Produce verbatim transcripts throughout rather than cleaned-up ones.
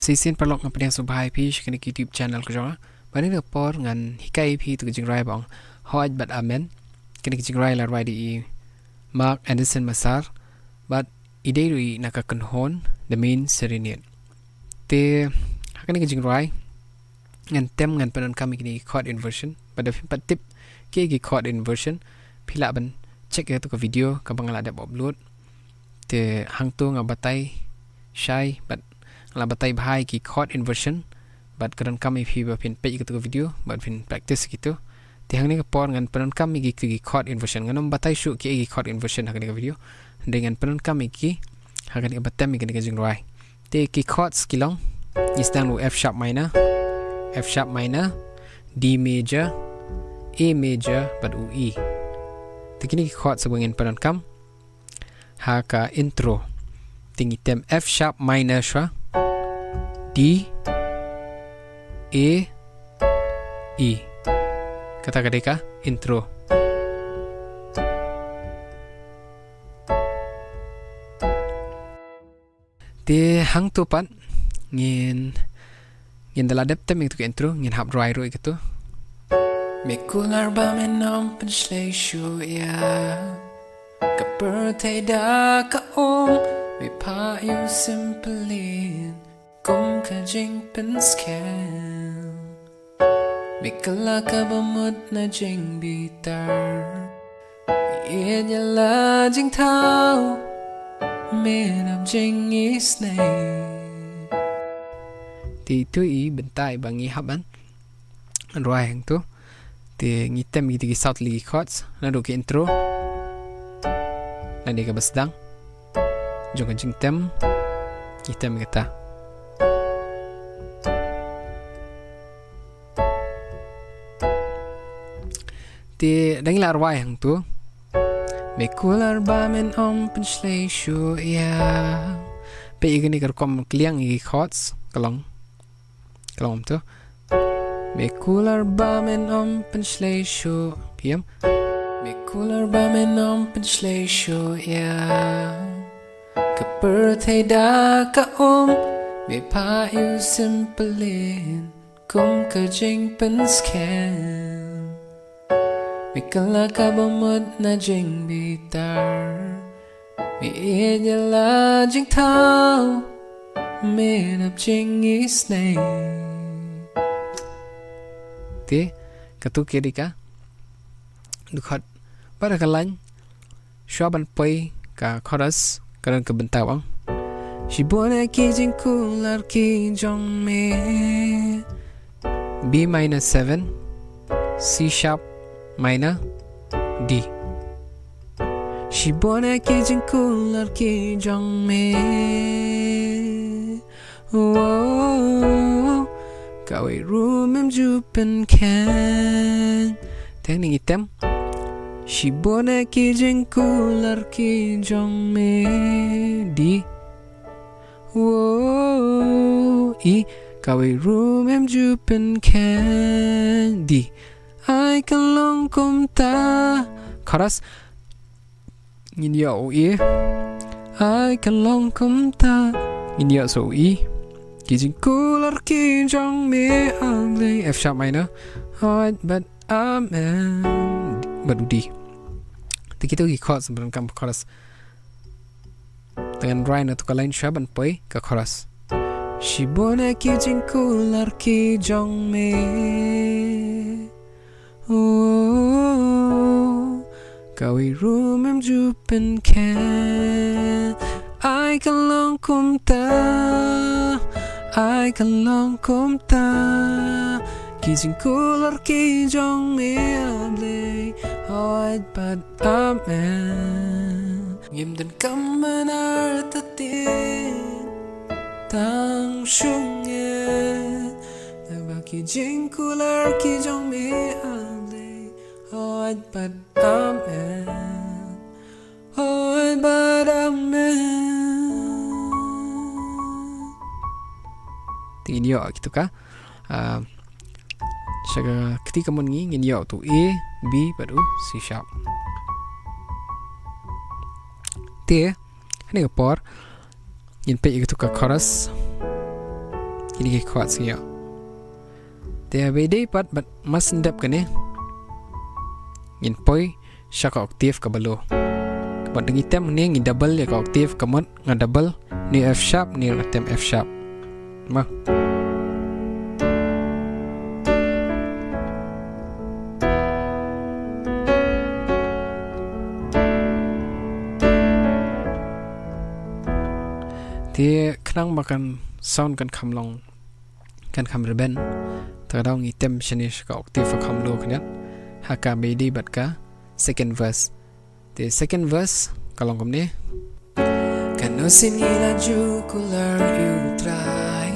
Shisien paralok, nga pdiang sngewbha ïa phi sha kane ka YouTube channel ka jong nga. Bad ha kane ka por ngan hikai ïa phi ïa ka jingrwai ba ong Hooid bad Amen. Kane ka jingrwai la rwai da i Mark Anderson Massar bad i dei ruh i na ka kynhun The Main Serenade. Te ha kane ka jingrwai ngan tem ngan pyndonkam ïa kine ki chord inversion. Bad lada phim pat tip kiei ki chord inversion, phi lah ban check ïa katu ka video kaba nga la dep upload. Te hangto nga batai shai bad nga la batai bha ïa ki chord inversion. Bad ka donkam ïa phi ba phin peit ïa katu ka video bad phin practice ïa kitu. Te ha kane ka por ngan pyndonkam ïa ki, ki chord inversion. Ngan ym batai shuh kiei ki chord inversion ha kane ka video. Hynrei ngan pyndonkam ïa ki ha kane kaba tem ïa kane ka jingrwai. Te ki chords ki long, ngi sdang da u F sharp minor, F sharp minor, D major, A major bad u E. Te kine ki chords ba ngin pyndonkam ha ka intro. Te ngi tem F sharp minor shuwa, D, A, E. Kata ka dei ka intro. Te hangto pat ngin, ngin da la dep tem ïa katu ka intro, ngin hap rwai ruh ïa katu. Me kular ba men ym pynshlei shuh ïa ka pyrthei da ka um, me phah ïa u sympylin kum ka jingpynskhem. Me kylla kaba mut na jingbitar, me ïeit ïa la jingthaw, me nap jingisynei. Te itu i bynta ba ngi hap ban rwai hangto. Te ngi tem ïa kito ki saw tylli ki chords naduh ka intro lane kaba sdang jong ka jingtem, ngi tem ïa kata. Te da ngi la rwai hangto, me kular ba men ym pynshlei shuh ïa. Peit ïa kane ka rukom kylliang ïa ki chords, ka long, ka long kumto. Me kular ba men ym pynshlei shuh, phi ïam. Me kular ba men ym pynshlei shuh ïa ka pyrthei da ka um, me phah ïa u sympylin kum ka jingpynskhem. Me kylla kaba mut na jingbitar, me ïeit ïa la jingthaw, me nap jingisynei. Te katu ka dei ka dkhot. Bad ha ka lain shuwa ban poi ka chorus, ka don ka bynta ba ong: Shibun ïa ki jingkular ki jong me. B minor seven, C sharp minor, D. Shibun ïa ki jingkular ki jong me. Wow, kawei ruh mem ju pynkheiñ. Te ngi tem: Shibun ïa ki jingkular ki jong me, D. Wow, E, kawei ruh mem ju pynkheiñ, D. Ai ka long kumta. Chorus. Ngin ïoh u E. Ai ka long kumta. Ngin ïoh sa u E. Ki jingkular ki jong me, A Blei, F sharp minor. Hooid bad Amen. Bad u D. Te kito ki chords ba donkam ha ka chorus. Te ngan rwai na katu ka lain shuwa ban poi ka chorus. Shibun ïa ki jingkular ki jong me. Oh, kawei ruh mem ju pynkheiñ. Ai ka long kumta, ai ka long kumta. Ki jingkular ki jong me, A Blei, hooid bad Amen. Ngim donkam ban artatien tang shu ngeit, naba ki jingkular ki jong me, A Blei, hooid bad Amen. Hooid bad Amen. Te ngin ïoh kito ka, ah, sha ka kti kamon ngi, ngin ïoh utu A, B bad u C sharp. Te ha kane ka por ngin peit ïa katu ka chorus. Kine ki chords ngi ïoh. Te ba ïadei pat bad mar shen dep kane, ngin poi sha ka octave kaba low. Bad da ngi tem hangne ngi double ïa ka octave, ka mut nga double ne F sharp ne nga tem F sharp. Mo. Te khnang ba kan sound kan kham long, kan kham rben, te ka daw ngi tem shane sha ka octave ba kham low khyndiat, ha kaba ïadei bad ka second verse. Te second verse ka long kumne. Katno sien ngi la ju kular ïa u Trai,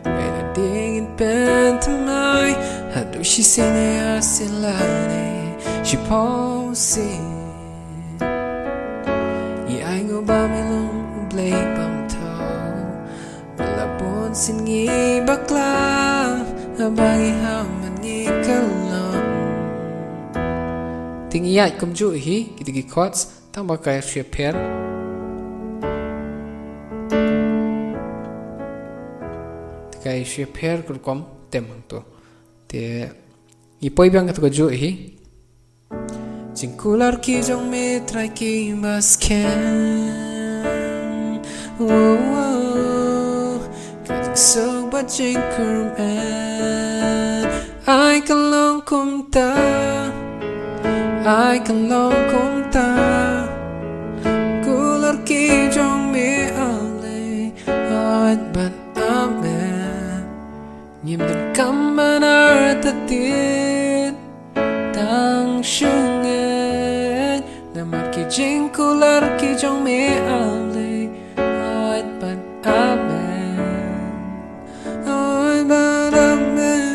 ba la dei ngin pynthymmai haduh shisien ïa sien lane shiphew sien. Ngi ai nguh ba me long U Blei bymthaw, ba la bun sien ngi bakla, haba ngi hap man ngi kyllon. Te ngi ïaid kumjuh hi kita ki chords, tang ba ka shepher, te ka shepher ka rukom tem hangto. Te ngi poi biang kato kajuh hi. Jingkular ki jong me Trai ki ba skhem. Wow, wow. Ka jingsuk bad jingkyrmen, ai kan long kumta, ai kan long kumta. Kular ki jong me A Blei, hooid bad amen. Ngim donkam ban artatien tang shu ngeit, namar ki jingkular ki jong me A Blei, hooid bad amen. Hooid bad amen.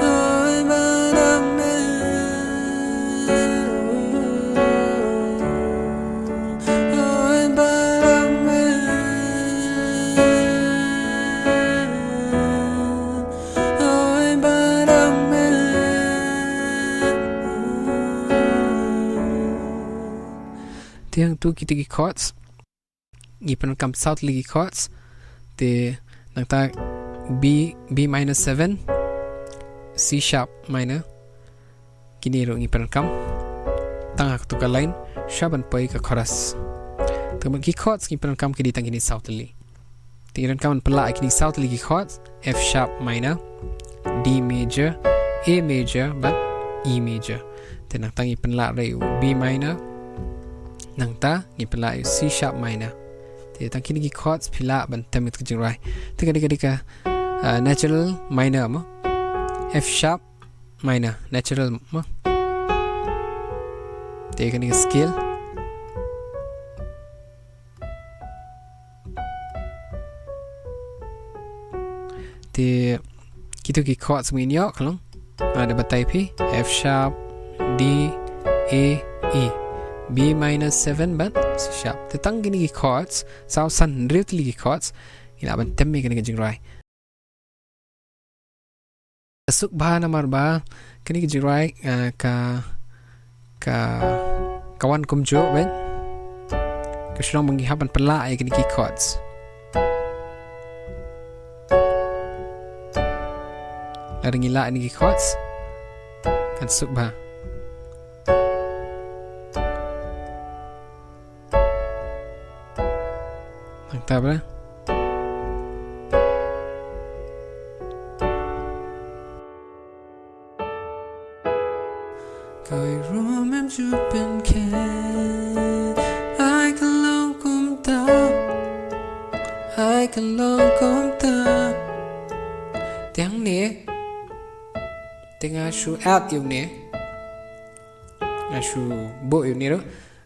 Hooid bad amen. Hooid bad amen. Hooid bad amen. Te hangto kita ki chords. Ngi pyndonkam saw tylli ki chords. Te nangta B, B minor seven, C sharp minor. Kine ruh ngi pyndonkam tang ha kato ka line sha ban poi ka chorus. Te ki chords ngi pyndonkam ki dei tang kine saw tylli. Te ngi donkam ban pynlah ïa kine saw tylli ki chords, F sharp minor, D major, A major bad E major. Te nangta ngi pynlah ruh ïa u B minor, nangta ngi pynlah ïa u C sharp minor. Te tang kine ki chords phi lah ban tem ïa ka jingrwai. Te ka dei, ka dei ka, ah, natural minor mo, F sharp minor, natural mo. Te kane ka scale. Te kito ki chords ngin ïoh ka long, ah, da batai phi F sharp, D, A, E, B minor seven bad C sharp. Te tang kine ki chords, saw san hynriew tylli ki chords, ngi lah ban tem ïa kane ka jingrwai. Suk bha namar ba kane ka jingrwai, eh, ka, ka, ka wan kumjuh bad ka shu long ba ngi hap ban pynlah ïa kine ki chords. Lada ngi lah ïa kine ki chords kan suk bha. Nangta ba ka rum em ju pynkhein, ai kan long kumta, ai kan long kumta. Te hangne, te nga shu add ïa une, nga shu buh ïa une ruh.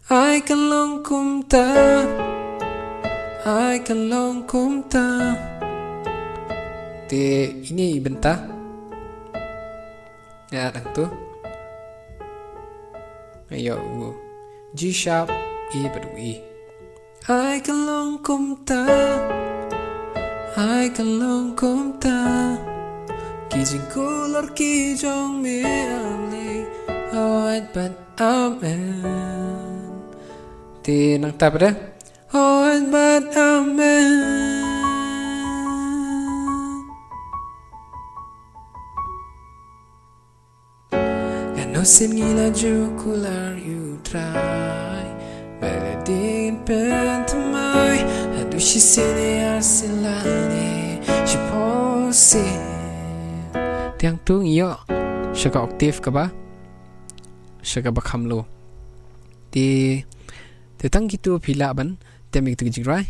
Ai kan long kumta, ai kan long kumta. Te ine i bynta. Ïa, dang tu. Ïa u G sharp, E bad u E. Ai kan long kumta, ai kan long kumta. Ki jingkular ki jong me A Blei, hooid bad amen. Te nangta pat de. Hooid But amen. Kano sien ngi la ju kular ïa u Trai, ba la dei ban pynthymmai haduh shisien ïa sien lane shiphew sien. Te hangto ngi ïoh sha ka octave kaba, sha kaba kham low. Te, te tang kito phi lah ban tem ïa kito ki jingrwai.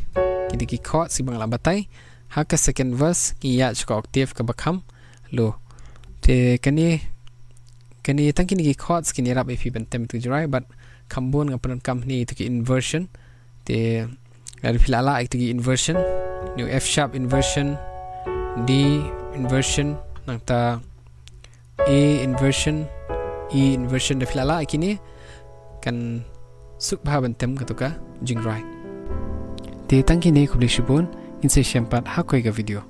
Kito ki chords kiba nga la batai ha ka second verse, ngi ïaid sha ka octave kaba kham low. Te kane, kane tang kine ki chords kin ïarap ïa phi ban tem ïa kito ki jingrwai, bad kham bun nga pyndonkam hangne ïa kito ki inversion. Te lada phi lah lah ïa kito ki inversion, ne u F sharp inversion, D inversion, nangta A inversion, E inversion, da phi lah lah ïa kine, kan suk bha ban tem kato ka jingrwai. Te tang kine, khublei shibun, ngin sa ïashem pat ha kawei ka video.